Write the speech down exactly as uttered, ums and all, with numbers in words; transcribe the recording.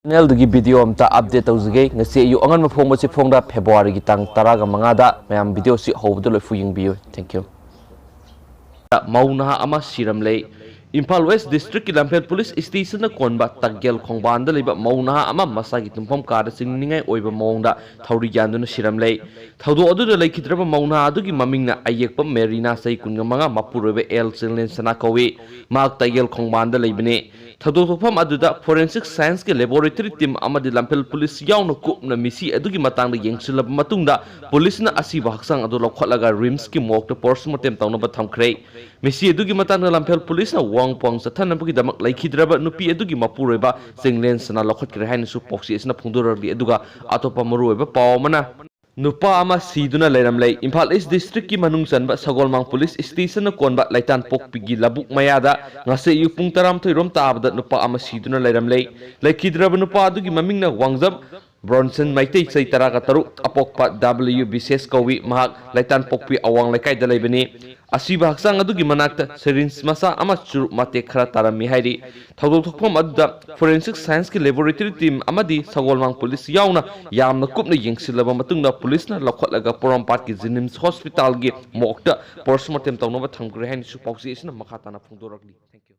ꯆꯦꯅꯦꯜꯗꯒꯤ video ꯑꯝꯇ update ꯇꯧꯖꯒꯦ꯫ ꯉꯁꯤ ꯑꯌꯨꯛ ꯑꯉꯟꯕ ꯐꯣꯡꯕꯁꯤ ꯐꯣꯡꯗ ꯐꯦꯕ꯭ꯔꯨꯋꯥꯔꯤꯒꯤ ꯇꯥꯡ ꯇꯔꯥꯒ ꯃꯉꯥꯗ꯫ ꯃꯌꯥꯝ ꯚꯤꯗꯤꯑꯣꯁꯤ ꯍꯧꯕꯗ ꯂꯣꯏꯐꯨ ꯌꯦꯡꯕꯤꯌꯨ꯫ Thank you꯫ ꯃꯧ ꯅꯍꯥ ꯑꯃ ꯁꯤꯔꯝꯂꯦ꯫ ꯏꯝꯐꯥꯜ ꯋꯦꯁ ꯗꯤꯁꯇ꯭ꯔꯤꯛꯀꯤ ꯂꯝꯐꯦꯜ ꯄꯨꯂꯤꯁ ꯁ꯭ꯇꯦꯁꯟꯅ ꯀꯣꯟꯕ ꯇꯒꯦꯜ ꯈꯣꯡꯕꯥꯟꯗ ꯂꯩꯕ ꯃꯧ ꯅꯍꯥ ꯑꯃ ꯃꯁꯥꯒꯤ ꯇꯨꯝꯐꯝ ꯀꯥꯗ ꯆꯤꯡꯅꯤꯡꯉꯥꯏ ꯑꯣꯏꯕ ꯃꯑꯣꯡꯗ ꯊꯧꯔꯤ ꯌꯥꯟꯗꯨꯅ ꯁꯤꯔꯝꯂꯦ꯫ ꯊꯧꯗꯣꯛ ꯑꯗꯨꯗ ꯂꯩꯈꯤꯗ꯭ꯔꯕ ꯃꯧ ꯅꯍꯥ ꯑꯗꯨꯒꯤ ꯃꯃꯤꯡꯅ ꯑꯌꯦꯛꯄ ꯃꯦꯔꯤꯅꯥ, ꯆꯍꯤ ꯀꯨꯟꯒ ꯃꯉꯥ, ꯃꯄꯨꯔꯣꯏꯕ ꯑꯦꯜ ꯆꯤꯡꯂꯦꯟ ꯁꯅꯥ ꯀꯧꯏ꯫ ꯃꯍꯥꯛ ꯇꯒꯦꯜ ꯈꯣꯡꯕꯥꯟꯗ ꯂꯩꯕꯅꯤ꯫ ꯊꯧꯗꯣꯛ ꯊꯣꯛꯐꯝ ꯑꯗꯨꯗ ꯐꯣꯔꯦꯟꯁꯤꯛ ꯁꯥꯏꯟꯁꯀꯤ ꯂꯦꯕꯣꯔꯦꯇꯔꯤ ꯇꯤꯝ ꯑꯃꯗꯤ ꯂꯝꯐꯦꯜ ꯄꯨꯂꯤꯁ ꯌꯥꯎꯅ ꯀꯨꯞꯅ ꯃꯤꯁꯤ ꯑꯗꯨꯒꯤ ꯃꯇꯥꯡꯗ ꯌꯦꯡꯁꯤꯜꯂꯕ ꯃꯇꯨꯡꯗ, ꯄꯨꯂꯤꯁꯅ ꯑꯁꯤꯕ ꯍꯛꯆꯥꯡ ꯑꯗꯨ ꯂꯧꯈꯠꯂꯒ ꯔꯤꯝꯁꯀꯤ ꯃꯣꯔꯒꯇ ꯄꯣꯁꯃꯣꯔꯇꯦꯝ ꯇꯧꯅꯕ ꯊꯝꯈ꯭ꯔꯦ꯫ ꯃꯤꯁꯤ ꯑꯗꯨꯒꯤ ꯃꯇꯥꯡꯗ ꯂꯝꯐꯦꯜ ꯄꯨꯂꯤꯁꯅ ꯋꯥꯍꯪ ꯄꯥꯎꯍꯪ ꯆꯠꯊꯅꯕꯒꯤꯗꯃꯛ ꯂꯩꯈꯤꯗ꯭ꯔꯕ ꯅꯨꯄꯤ ꯑꯗꯨꯒꯤ ꯃꯄꯨꯔꯣꯏꯕ ꯆꯤꯡꯂꯦꯟ ꯁꯅꯥ ꯂꯧꯈꯠꯈ꯭ꯔꯦ ꯍꯥꯏꯅꯁꯨ ꯄꯥꯎꯆꯦ ꯑꯁꯤꯅ ꯐꯣꯡꯗꯣꯔꯛꯂꯤ꯫ ꯑꯗꯨꯒ ꯑꯇꯣꯞꯄ ꯃꯔꯨꯑꯣꯏꯕ ꯄꯥꯎ ꯑꯃꯅ, ꯅꯨꯄꯥ ꯑꯃ ꯁꯤꯗꯨꯅ ꯂꯩꯔꯝꯂꯦ꯫ ꯏꯝꯐꯥꯜ ꯏꯁ ꯗꯤꯁꯇ꯭ꯔꯤꯛꯀꯤ ꯃꯅꯨꯡ ꯆꯟꯕ ꯁꯒꯣꯜꯃꯥꯡ ꯄꯨꯂꯤꯁ ꯁ꯭ꯇꯦꯁꯟꯅ ꯀꯣꯟꯕ ꯂꯩꯇꯥꯟꯄꯣꯛꯄꯤꯒꯤ ꯂꯧꯕꯨꯛ ꯃꯌꯥꯗ ꯉꯁꯤ ꯑꯌꯨꯛ ꯄꯨꯡ ꯇꯔꯥꯃꯥꯊꯣꯏ ꯔꯣꯝ ꯇꯥꯕꯗ ꯅꯨꯄꯥ ꯑꯃ ꯁꯤꯗꯨꯅ ꯂꯩꯔꯝꯂꯦ꯫ ꯂꯩꯈꯤꯗ꯭ꯔꯕ ꯅꯨꯄꯥ ꯑꯗꯨꯒꯤ ꯃꯃꯤꯡꯅ ꯋꯥꯡꯖꯝ ꯕ꯭ꯔꯣꯟꯁꯟ ꯃꯩꯇꯩ, ꯆꯍꯤ ꯇꯔꯥꯒ ꯇꯔꯨꯛ, ꯑꯄꯣꯛꯄ ꯗꯕ꯭ꯂꯤꯌꯨ ꯕꯤꯁꯦꯁ ꯀꯧꯏ꯫ ꯃꯍꯥꯛ ꯂꯩꯇꯥꯟꯄꯣꯛꯄꯤ ꯑꯋꯥꯡ ꯂꯩꯀꯥꯏꯗ ꯂꯩꯕꯅꯤ꯫ ꯑꯁꯤꯕ ꯍꯛꯆꯥꯡ ꯑꯗꯨꯒꯤ ꯃꯅꯥꯛꯇ ꯁꯤꯔꯤꯟꯖ ꯃꯆꯥ ꯑꯃ ꯆꯨꯔꯨꯞ ꯃꯇꯦꯛ ꯈꯔ ꯇꯥꯔꯝꯃꯤ ꯍꯥꯏꯔꯤ꯫ ꯊꯧꯗꯣꯛ ꯊꯣꯛꯐꯝ ꯑꯗꯨꯗ ꯐꯣꯔꯦꯟꯁꯤꯛ ꯁꯥꯏꯟꯁꯀꯤ ꯂꯦꯕꯣꯔꯦꯇꯔꯤ ꯇꯤꯝ ꯑꯃꯗꯤ ꯁꯒꯣꯜꯃꯥꯡ ꯄꯨꯂꯤꯁ ꯌꯥꯎꯅ ꯌꯥꯝꯅ ꯀꯨꯞꯅ ꯌꯦꯡꯁꯤꯜꯂꯕ ꯃꯇꯨꯡꯗ, ꯄꯨꯂꯤꯁꯅ ꯂꯧꯈꯠꯂꯒ ꯄꯣꯔꯣꯝꯄꯥꯠꯀꯤ ꯖꯤꯅꯤꯝꯁ ꯍꯣꯁꯄꯤꯇꯥꯜꯒꯤ ꯃꯣꯔꯒꯇ ꯄꯣꯁꯃꯣꯔꯇꯦꯝ ꯇꯧꯅꯕ ꯊꯝꯈ꯭ꯔꯦ ꯍꯥꯏꯅꯁꯨ ꯄꯥꯎꯆꯦ ꯑꯁꯤꯅ ꯃꯈꯥ ꯇꯥꯅ ꯐꯣꯡꯗꯣꯔꯛꯂꯤ꯫ Thank you꯫